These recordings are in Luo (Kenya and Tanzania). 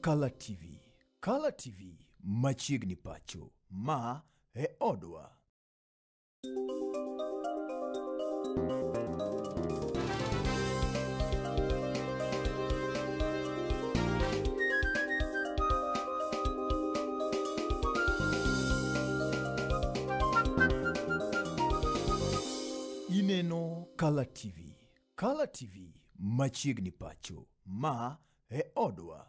Kala TV. Kala TV machiegni pacho. Ma e odwa. Ineno Kala TV. Kala TV machiegni pacho. Ma e odwa.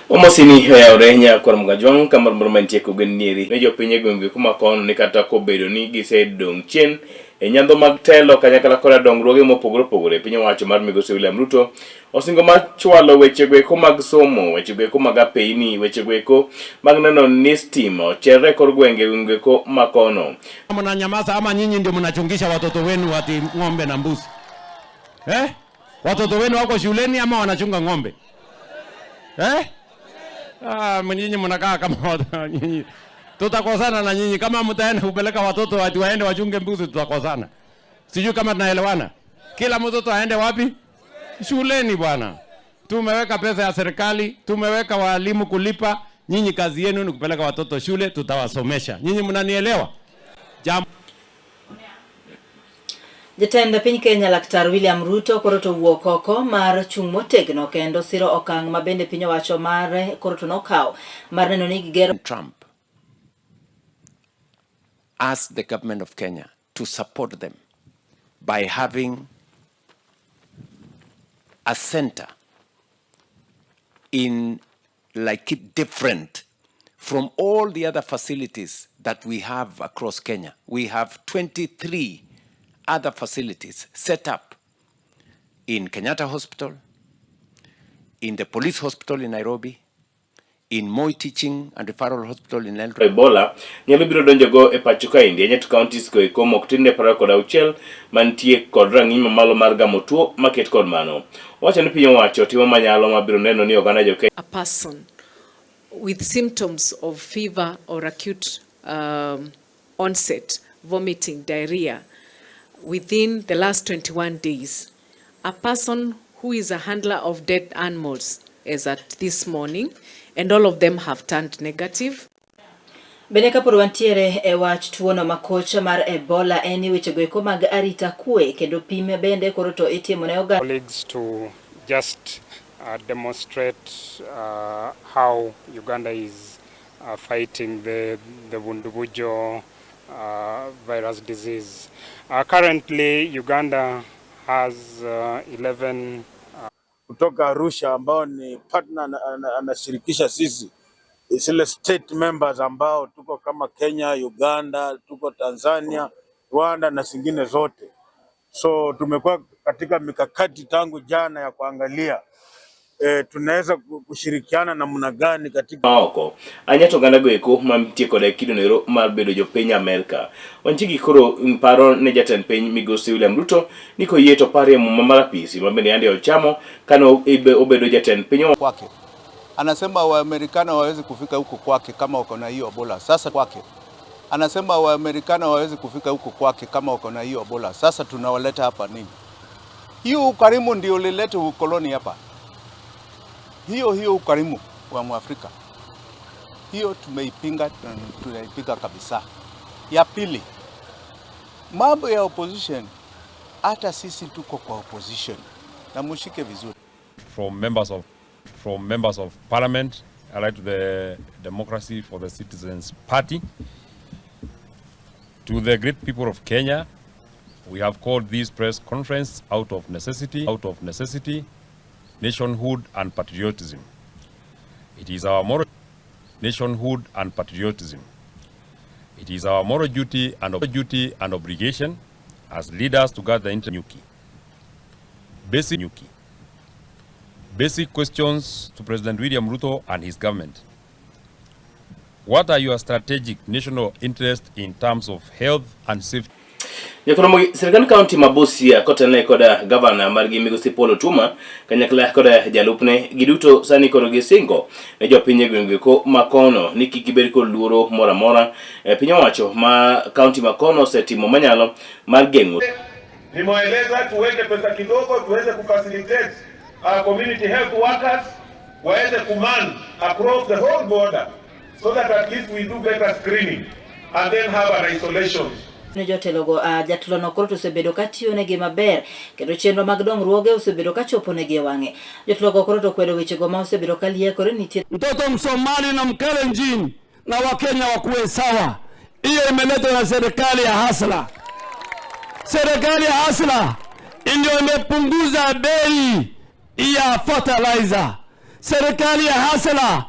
Omosini oyawre nyakwar Mugajwang' kamoro moro mantie kogen nieri ne jopiny e gwenge kuma kono ni kata kobedo ni gisedong' chien e nyandho mag telo kanyakla koda dongruoge mopogore opogore piny owacho mar migosi William Ruto osingo mar chwalo wechego eko mag somo, wechego eko mag apeyni, wechego eko mag neno ni stima ocherre e kor gwenge gwenge eko ma kono. Mnanyamaza ama nyinyi ndio mnachungisha watoto wenu ati ng'ombe na mbuzi eh? Watoto wenu wako shuleni ama wanachunga ng'ombe eh? Ah, nyinyi mnakaa kama nyinyi. Tutakosana na nyinyi kama mtaenda kupeleka watoto ati waende wachunge mbuzi, tutakosana. Sijui kama tunaelewana. Kila mtoto aende wapi? Shuleni bwana. Tumeweka pesa ya serikali, tumeweka walimu kulipa. Nyinyi kazi yenu ni kupeleka watoto shule, tutawasomesha. Nyinyi mnanielewa? Jambo Jatend piny Kenya Laktar William Ruto koro to owuok oko mar chung' motegno kendo siro okang' ma bende piny owacho mar koro to nokawo mar neno ni gigero Trump asked the government of Kenya to support them by having a center in like it different from all the other facilities that we have across Kenya. We have 23 other facilities set up in Kenyatta Hospital, in the police hospital in Nairobi, in Moi Teaching and Referral Hospital in Eldoret. Ebola nyalo biro donjogo e pacho kaendi e Nyatu counties go eko mok tin ne 26 mantie kod rang'iny mamalo mar gamo tuo maket kod mano. Owacho ni piny owacho timo manyalo mabiro neno ni oganda jo Kenya a person with symptoms of fever or acute onset, vomiting, diarrhea, within the last 21 days. A person who is a handler of dead animals as at this morning, and all of them have turned negative. Bende kapod wantiere e wach tuono makoch mar Ebola en ni wechego eko mag arita kwe kendo pim bende koro to itimo ne oganda colleagues to just demonstrate how Uganda is fighting the Bundibugyo virus disease. Currently, Uganda has 11 kutoka Arusha ambao ni partner anashirikisha sisi zile state members ambao tuko kama Kenya, Uganda, tuko Tanzania, Rwanda na zingine zote. So tumekuwa katika mikakati tangu jana ya kuangalia tunaweza kushirikiana namna gani katika maoko anya to oganda go eko mantie koda kido noero mar bedo jopiny Amerka. Wanchigi koro paro ne jatend piny migosi William Ruto ni koyie to parie muma mar apisi ma bende yande ochamo kane obedo jatend piny kwake. Anasema Waamerikana wawezi kufika huko kwake kama wako na hiyo Ebola. Sasa kwake anasema Waamerikana wawezi kufika huko kwake kama wako na hiyo Ebola. Sasa tunawaleta hapa nini? Hiyo ukarimu ndio ulileta ukoloni hapa. Hiyo hiyo ukarimu wa Mwafrika, hiyo tumeipinga, tunaipinga kabisa. Ya pili, mambo ya opposition, hata sisi tuko kwa opposition na mushike vizuri. From members of parliament allied to the Democracy for the Citizens Party, to the great people of Kenya, we have called this press conference out of necessity, nationhood and patriotism. It is our moral nationhood and patriotism. It is our moral duty and obligation as leaders to guard the interest. Basic Nyuki. Basic questions to President William Ruto and his government. What are your strategic national interests in terms of health and safety? Jakoro sirkand kaunti ma Busia kotenore koda gavana margi migosi Paul Otuoma kanyakla koda jalupne giduto sani koro gisingo ne jopiny e gwenge ko makono ni kik gibed kod luoro moro amora. E piny owacho ma kaunti makono osetimo manyalo mar geng'o Nimewaeleza tuweke pesa kidogo tuweze kufacilitate our community health workers waweze kuman across the whole border so that at least we do better screening and then have an isolation. Ne jotelogo uh, jatelono koro to osebedo ka tiyonegi maber kendo chenro mag dongruoge osebedo ka choponegi e wang'e. Jotelogo koro to okwedo wechego ma osebedo ka liekore ni nitie mtoto Msomali na Mkalenjin na Wakenya wakuwe sawa. Hiyo imeletwa na serikali ya Hasla. Serikali ya Hasla ndio imepunguza bei ya fertilizer. Serikali ya Hasla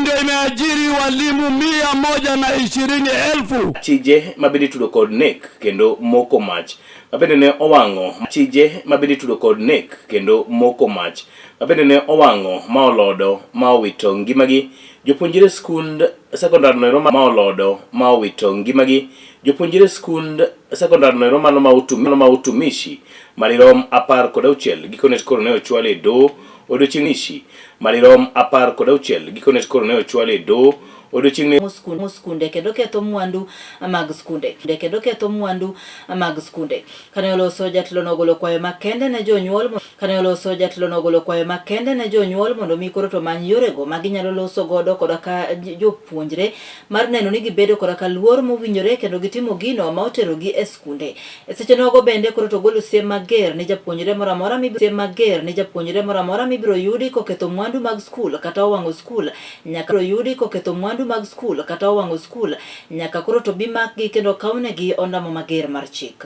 ndio imeajiri walimu 120,000. Chije mabende itudo kod nek kendo moko mach mabende ne owang'o chije mabende itudo kod nek kendo moko mach mabende ne owang'o ma olodo ma owito ngimagi jopuonjre skund sekondar noero ma olodo ma owito ngimagi jopuonjre skund sekondar noero mano ma utumi, ma utumishi madirom 16 gikone koro ne ochwal e doho odiochieng' ishi madirom 16 gikone koro ne ochwal e doho odiochieng' skunde kendo ketho mwandu mag skunde kendo ketho mwandu mag skunde. Kane oloso jatelo nogolo kwayo makende ne jonyuol kane oloso jatelo nogolo kwayo makende ne jonyuol mondo mi koro to many yorego ma ginyalo loso godo koda ka jopuonjre mar neno ni gibedo koda ka luor mowinjore kendo gitimo gino ma oterogi e skunde. E seche nogo bende koro to golo siem mager ne japuonjre moro amora mibiro siem mager ne japuonjre moro amora mibiro yudi koketho mwandu mag skul kata owang'o skul nyaka biro yudi koketho mwandu mag skul kata owang'o skul nyaka koro to bi makgi kendo kawnegi ondamo mager mar chik.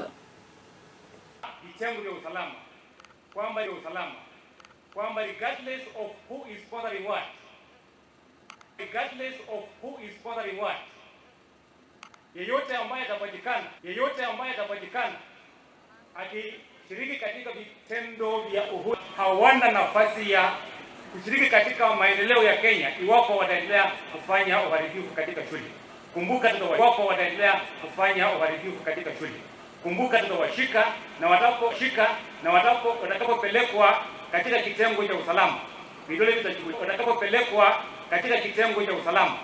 Vitengo vya usalama kwamba usalama kwamba regardless of who is sponsoring what, regardless of who is sponsoring what, yeyote ambaye atapatikana, yeyote ambaye atapatikana akishiriki katika vitendo vya uhuru hawana nafasi ya kushiriki katika maendeleo ya Kenya iwapo wataendelea kufanya uharibifu katika shule. Kumbuka, iwapo wataendelea kufanya uharibifu katika shule. Kumbuka, tutawashika na watakaposhika na watakapopelekwa katika kitengo cha usalama, vidole vitachukuliwa. Watakapopelekwa katika kitengo cha usalama,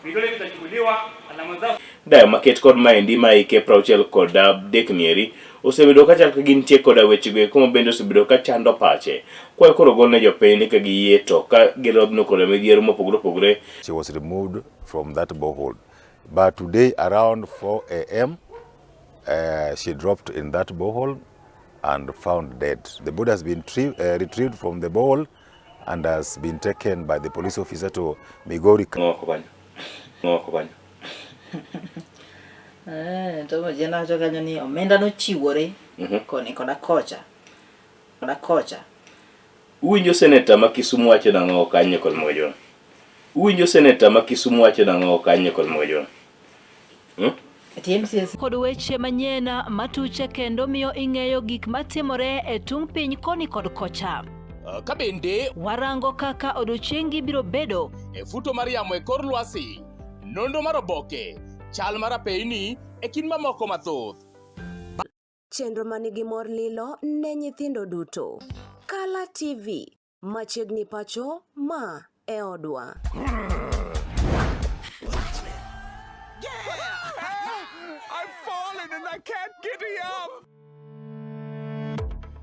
vidole vitachukuliwa, alama zao. Dayo maket kod maendi ma hike 63 nieri osebedo ka chal ka gintie koda wechego eko mabende osebedo ka chando pache. Kwayo koro ogol ne jopiny ni ka giyie to ka girodhno koda midhiero mopogore opogore. She was removed from that borehole. But today around 4 a.m. She dropped in that borehole and found dead. The body has been retrieved from the borehole and has been taken by the police officer to Migori. Ng'oko kanyo. Ng'oko kanyo. Eh, to jena wacho kanyo ni omenda nochiwore koni koda kocha. Koda kocha. Uwinjo seneta ma Kisumu wacho nang'o kanyo kod Mogajwang'? Uwinjo seneta ma Kisumu wacho nang'o kanyo kod Mogajwang'? TMCS Kod weche manyien matuche kendo miyo ing'eyo gik matimore e tung' piny koni kod kocha. Ka bende Warango kaka odiochiengi biro bedo. E futo mar yamo e kor lwasi, nonro mar oboke, chal mar apeyni e kind mamoko mathoth. Chenro manigi mor lilo ne nyithindo duto. Kala TV, machiegni pacho, ma e odwa. I've fallen and I can't get up.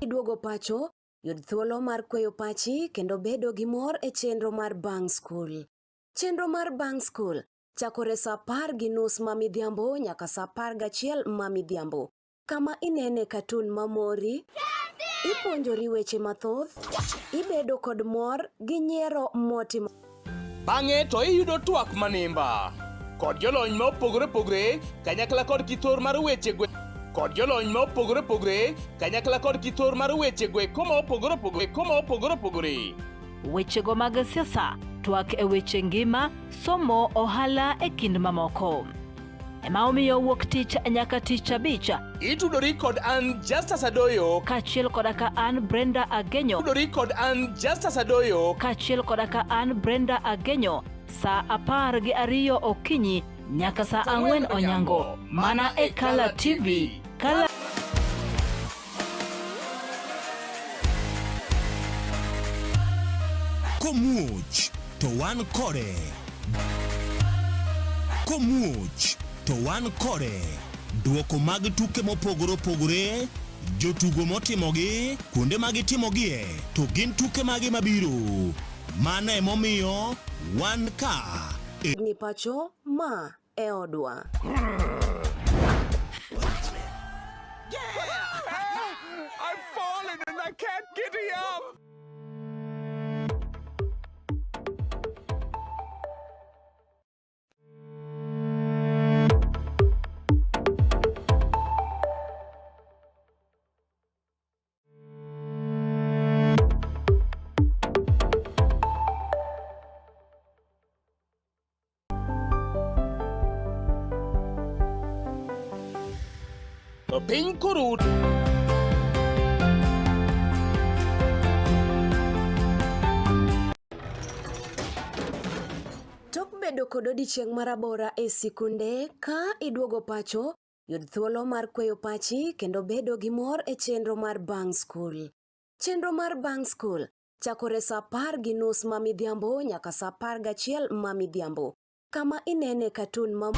Iduogo pacho, yud thuolo mar kweyo pachi kendo bedo gi mor e chenro mar Bang' Skul. Chenro mar Bang' Skul chakore sa 10:30 ma midhiambo nyaka sa 11 ma midhiambo, kama inene katun mamori, ipuonjori weche mathoth, ibedo kod mor gi nyiero motimo. Bang'e to iyudo twak manimba kod jolony ma opogore opogore kanyakla kod kithor mar weche gwe kod jolony ma opogore opogore kanyakla kod kithor mar weche gweko ma opogore opogore koma opogore opogore. Wechego mag siasa, twak e weche ngima, somo, ohala e kind mamoko. Ema omiyo wuok tich nyaka tich abich. Itudori kod an Justus Adoyo. Kaachiel koda ka an Brenda Agenyo. Itudori kod an Justus Adoyo. Kaachiel koda ka an Brenda Agenyo. Saa 12 okinyi nyaka saa 4 onyango. Mana e Kala TV. Kala Komuoch to wan kode. Komuoch to wan kode. Duoko mag tuke mopogore opogore, jotugo motimogi, kuonde ma gitimogie, to gin tuke mage mabiro. Mano emomiyo wan ka e Ni pacho ma e odwa. I've fallen and I can't get up. Piny korut Tok bedo kod odiechieng' marabora e sikunde, ka iduogo pacho, yud thuolo mar kweyo pachi kendo bedo gi mor e chenro mar Bang' Skul. Chenro mar Bang' Skul chakore sa 10:30 ma midhiambo nyaka sa 11 ma midhiambo, kama inene katun ma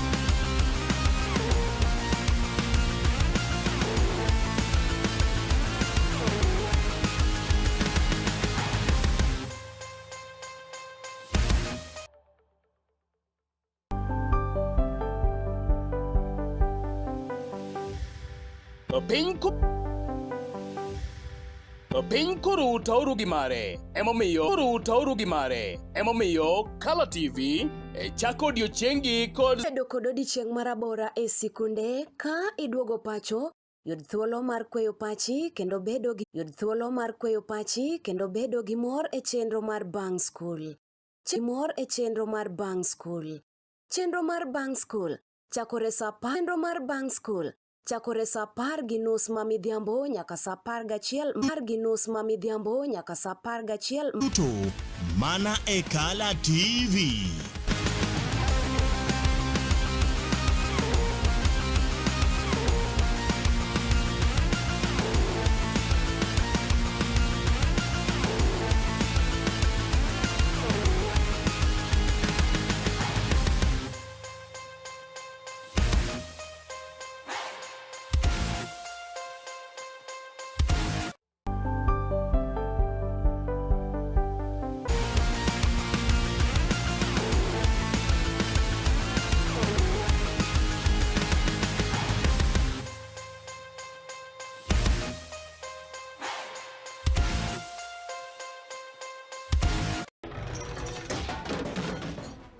Piny koru tauru gi mare. Emomiyo koru tauru gi mare. Emomiyo Kala TV e chako odiochiengi kod bedo kod odiechieng' marabora e sikunde ka iduogo pacho yud thuolo mar kweyo pachi kendo bedo gi yud thuolo mar kweyo pachi kendo bedo gi mor e chenro mar bang' skul. Mor e chenro mar bang' skul. Chenro mar bang' skul chakore sa chenro mar bang' skul chakore sa 10:30 ma midhiambo nyaka sa 11 mar gi nus ma midhiambo nyaka sa 11 duto mana e Kala TV.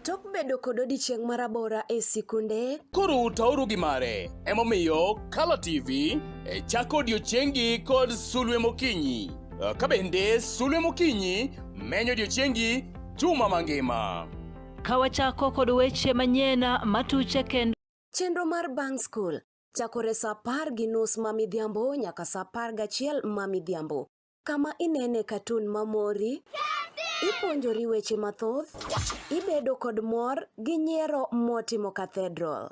Tok bedo kod odiechieng' marabora e sikunde, Koru tauru gi mare. Emomiyo Kala TV e chako odiochiengi kod sulwe mokinyi. Ka bende sulwe mokinyi menyo odiochiengi juma mangima. Ka wachako kod weche manyien matuche kendo Chenro mar bang' skul chakore sa 10:30 ma midhiambo nyaka sa 11 ma midhiambo, kama inene katun mamori, ipuonjori weche mathoth, ibedo kod mor gi nyiero motimo cathedral.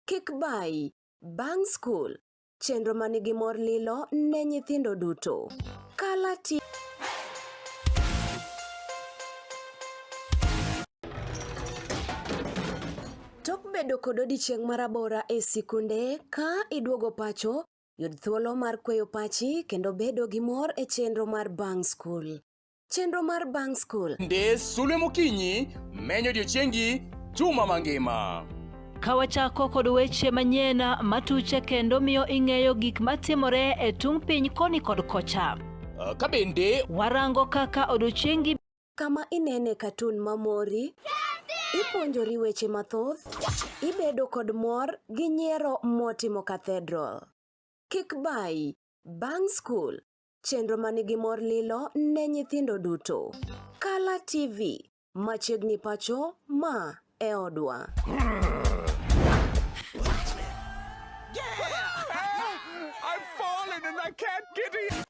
Kik bayi, bang' skul, chenro manigi mor lilo ne nyithindo duto. Kala ti Tok bedo kod odiechieng' marabora e sikunde, ka iduogo pacho, yud thuolo mar kweyo pachi kendo bedo gi mor e chenro mar bang' skul. Chenro mar bang' skul. Nde sulwe mokinyi menyo odiochiengi juma mangima. Ka wachako kod weche manyien matuche kendo miyo ing'eyo gik matimore e tung' piny koni kod kocha. Ka bende warango kaka odiochiengi Kama inene katun mamori, ipuonjori weche mathoth, ibedo kod mor gi nyiero motimo cathedral. Kik bayi, bang' skul, chenro manigi mor lilo ne nyithindo duto. Kala TV, machiegni pacho, ma e odwa. I've fallen and I can't get up.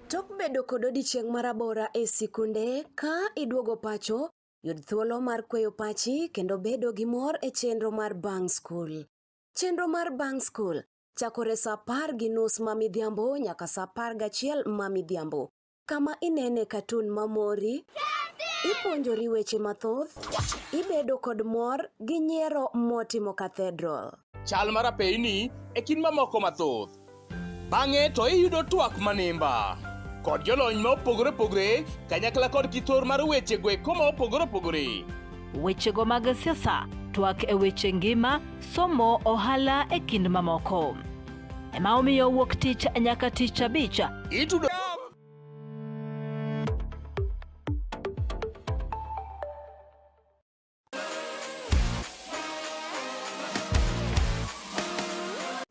Tok bedo kod odiechieng' marabora e sikunde, ka iduogo pacho, yud thuolo mar kweyo pachi kendo bedo gi mor e chenro mar bang' skul. Chenro mar bang' skul chakore sa 10:30 ma midhiambo nyaka sa 11 ma midhiambo, Kama inene katun mamori, ipuonjori weche mathoth, ibedo kod mor gi nyiero motimo cathedral. Chal mar apeyni e kind mamoko mathoth. Bang'e to iyudo twak manimba kod jolony ma opogore opogore kanyakla kod kithor mar weche go eko ma opogore opogore. Wechego mag siasa, twak e weche ngima, somo, ohala e kind mamoko. Ema omiyo wuok tich nyaka tich abich. Itudo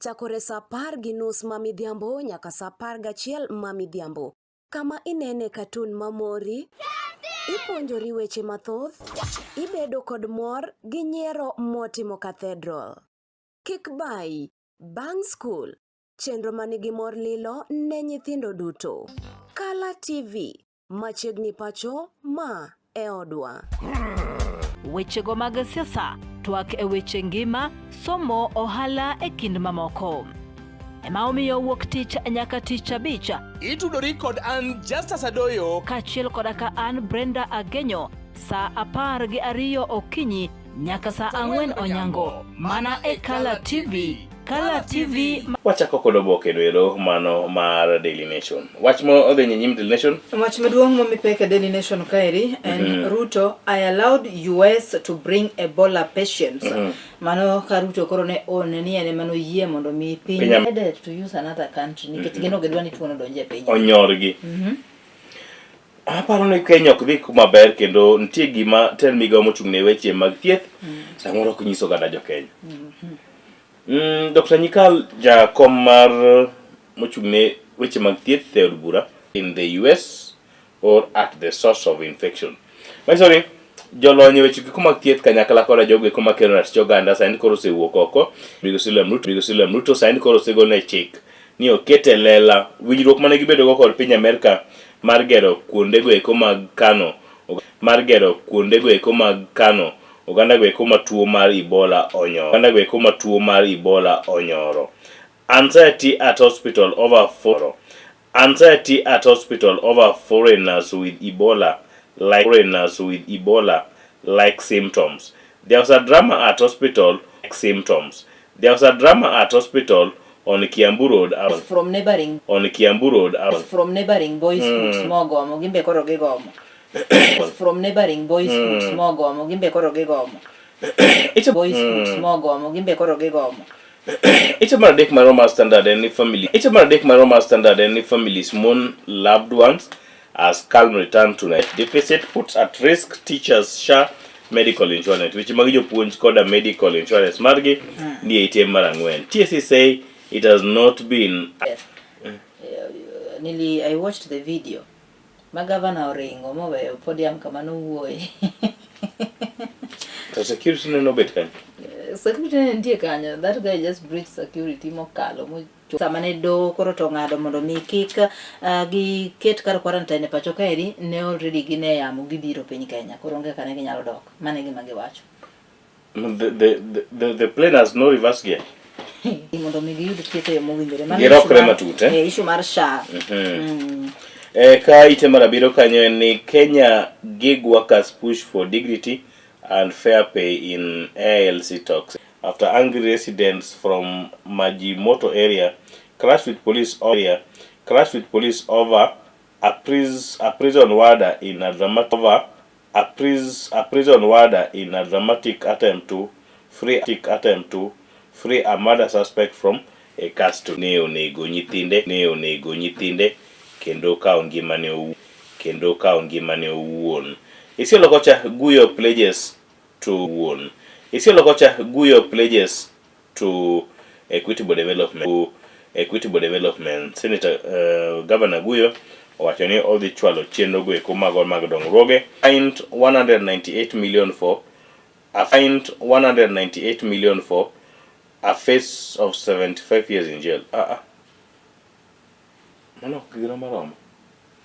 Chakore saa apar gi nus ma midhiambo nyaka saa apar gachiel ma midhiambo. Kama inene katun mamori, ipuonjori weche mathoth, ibedo kod mor gi nyiero motimo cathedral. Kik bayi, bang' skul, chenro manigi mor lilo ne nyithindo duto. Kala TV, machiegni pacho, ma e odwa. Wechego mag siasa, twak e weche ngima, somo, ohala e kind mamoko. Ema omiyo wuok tich nyaka tich abich. Itudori kod an Justus Adoyo kaachiel koda ka an Brenda Agenyo saa apar gi ariyo okinyi nyaka saa ang'wen onyango mana e Kala TV. Kala TV. Wachako kod oboke noero mano mar Daily Nation. Wach mo odhi nyim Daily Nation. Wach maduong' momi pek e Daily Nation kaeri en mm -hmm. Ruto I allowed US to bring Ebola patients. Mm -hmm. Mano ka Ruto koro ne one ni en ema noyie mondo mi piny decided to use another country nikech mm -hmm. gin ok gidwa ni tuono donje e piny. Onyorgi. Mm -hmm. Aparo ni Kenya ok dhi kuma ber kendo nitie gima tend migawo mochung' ne weche mag thieth mm. samoro ok nyiso oganda jo Kenya. Mm -hmm. Dr. Nyikal jakom mar mochung' ne weche mag thieth e od bura in the US or at the source of infection. Manyiso ni jolony e weche giko mag thieth kanyakla koda jogo eko makelo ratich oganda sani koro osewuok oko. Migosi William Ruto, Migosi William Ruto sani koro osegolne chik ni oket e lela winjruok mane gibedogo kod piny Amerka mar gero kuondego eko mag kano mar gero kuondego eko mag kano oganda go eko ma tuo mar Ebola onyoro oganda go eko ma tuo mar Ebola onyoro. Anxiety at hospital over for Anxiety at hospital over foreigners with Ebola like foreigners with Ebola like symptoms. There was a drama at hospital like symptoms. There was a drama at hospital on Kiambu Road. From neighboring on Kiambu Road. From neighboring boys mm. schools mogomo gimbe koro gigomo. From neighboring boys schools mm. mogomo gimbe koro gigomo. It's a boys schools mm. mogomo gimbe koro gigomo. Ite mar adek mar Roma Standard en ni family. Ite mar adek mar Roma Standard en ni families mourn loved ones as calm return to life. Deficit puts at risk teachers SHA medical insurance. Weche mag jopuonj koda medical insurance margi mm. ni e ite mar ang'wen. TSC say it has not been yes. Nili, I watched the video ma gavana oringo moweyo podium kama nowuoye. To security ne nobet kanyo? Security ne nitie kanyo. That guy just breached security mokalo mo sama ne doho koro to ong'ado mondo mi kik uh, giket kar quarantine e pacho kaeri ne already gin e yamo gibiro piny Kenya koro onge kaka ne ginyalo dok mano e gima giwacho. The, the, the, the plane has no reverse gear. mondo mi giyud thieth e yo mowinjore. Mano Girokre issue mar- matut, eh? Eh, issue mar SHA. Mm. Eh, ka ite mar abiriyo kanyo en ni Kenya gig workers push for dignity and fair pay in ALC talks after angry residents from Majimoto area clashed with police area clashed with police over a, pris, a prison warder in a dramatic over a, pris, a prison warder in a dramatic attempt to free attempt to free a murder suspect from a custody. Ne onego nyithinde, ne onego nyithinde kendo kawo ngimane owuon, kendo kawo ngimane owuon. Isiolo kocha Guyo pledges to wuon. Isiolo kocha Guyo pledges to equitable development to equitable development Senator uh, Governor Guyo owacho ni odhi chwalo chenro go eko mago mag dongruoge fined 198 million for a fined 198 million for a face of 75 years in jail ah ah mano ok gino maromo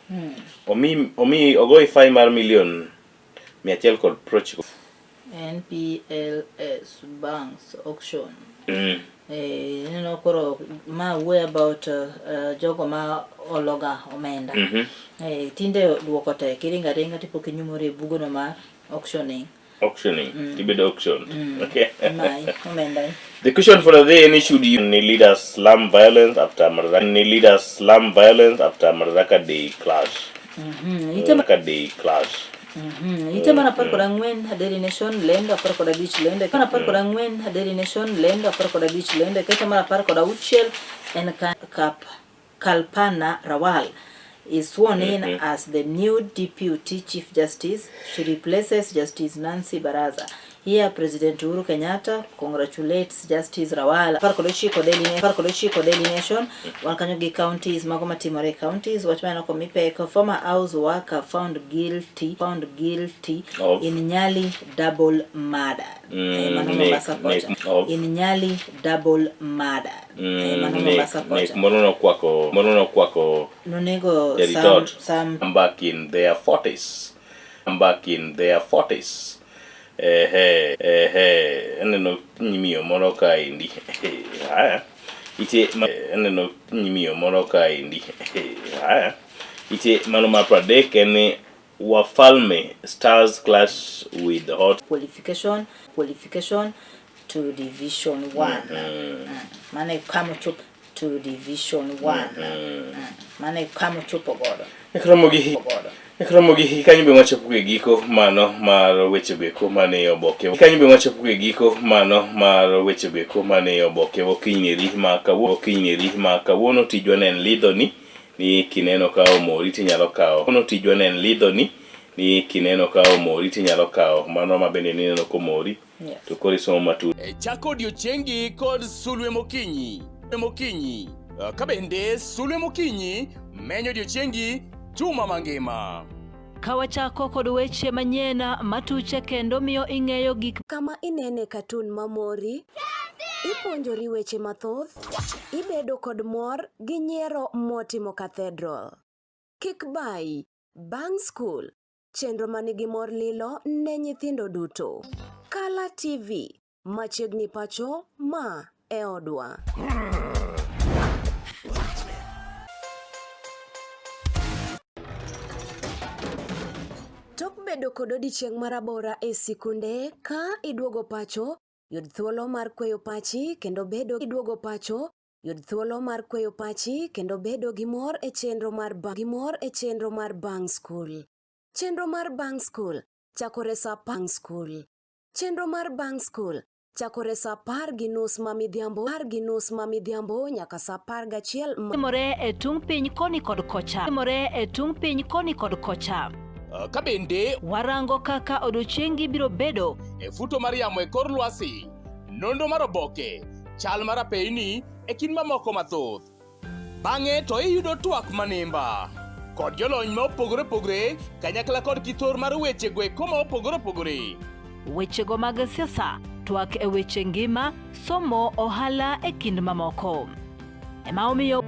hmm. omi omi ogoyi fine mar milion 190 NPLS banks auction. Eh, ineno koro ma wuoyo about jogo ma ologa omenda. Eh, tinde duoko tek, iringo aringa tipok inyumori e bugono mar auctioning. Auctioning. Tibedo auctioned. Okay. Imayi omenda ni. The question for the day ni should you ni leaders slam violence after Madaraka ni leaders slam violence after Madaraka Day clash. Ite ma- Madaraka Day clash. Ite mar 14 Daily Nation lendo 15 lendo mar 14 Daily Nation lendo 15 lendo keto mar 16 en ka kap Kalpana Rawal is sworn in as the new Deputy Chief Justice. She replaces Justice Nancy Baraza. Here, President Uhuru Kenyatta congratulates Justice Rawal. 19 Daily 19 Daily Nation wan kanyo gi counties mago matimore e counties wach maneno komi pek former house worker found guilty Of? in Nyali double murder. Eh, mano Mombasa kocha. Of? In Nyali double murder. Eh, mano Mombasa Nek kocha. moro nokwako moro nokwako Nonego Sam Jaritot. Sam I'm back in their 40s. I'm back in their 40s. Ehe, ehe, aneno nyimiyo moro kaendi. Haya. Ite ma, aneno nyimiyo moro kaendi. Haya. Ite mano mar 30 en ni Wafalme Stars clash with Hot. Qualification to Division 1. Mano e kama ochopo to Division 1. Mano e kama ochopo godo. Godo. Ekromo gi kanyo be wachopo e giko mano mar weche goeko mane oboke. Kanyo be wachopo e giko mano mar weche goeko mane oboke okinyi ma kawuono okinyi ma kawuono tijwa ne en lidho ni ni kineno ka omori tinyalo kawo. Kawuono tijwa ne en lidho ni ni kineno ka omori tinyalo kawo mano ma bende nineno komori to koro isomo matut. E chako odiochiengi kod sulwe mokinyi. Mokinyi. Ka bende sulwe mokinyi menyo odiochiengi juma mangima. Ka wachako kod weche manyien matuche kendo miyo ing'eyo gik Kama inene katun mamori, ipuonjori weche mathoth, ibedo kod mor gi nyiero motimo cathedral. Kik bayi, bang' skul, chenro manigi mor lilo ne nyithindo duto. Kala TV, machiegni pacho, ma e odwa. Tok bedo kod odiechieng' marabora e sikunde, ka iduogo pacho, yud thuolo mar kweyo pachi kendo bedo iduogo pacho, yud thuolo mar kweyo pachi kendo bedo gi mor e chenro mar gi mor e chenro mar bang' skul. Chenro mar bang' skul chakore sa bang' skul. Chenro mar bang' skul chakore sa 10:30 ma midhiambo 10:30 ma midhiambo nyaka sa 11 ma timore e tung' piny koni kod kocha. Timore e tung' piny koni kod kocha. Ka bende warango kaka odiochiengi biro bedo e futo mar yamo e kor lwasi, nonro mar oboke, chal mar apeyni e kind mamoko mathoth. Bang'e to iyudo twak manimba kod jolony ma opogore opogore kanyakla kod kithor mar weche go eko ma opogore opogore. Wechego mag siasa, twak e weche ngima, somo, ohala e kind mamoko. Ema omiyo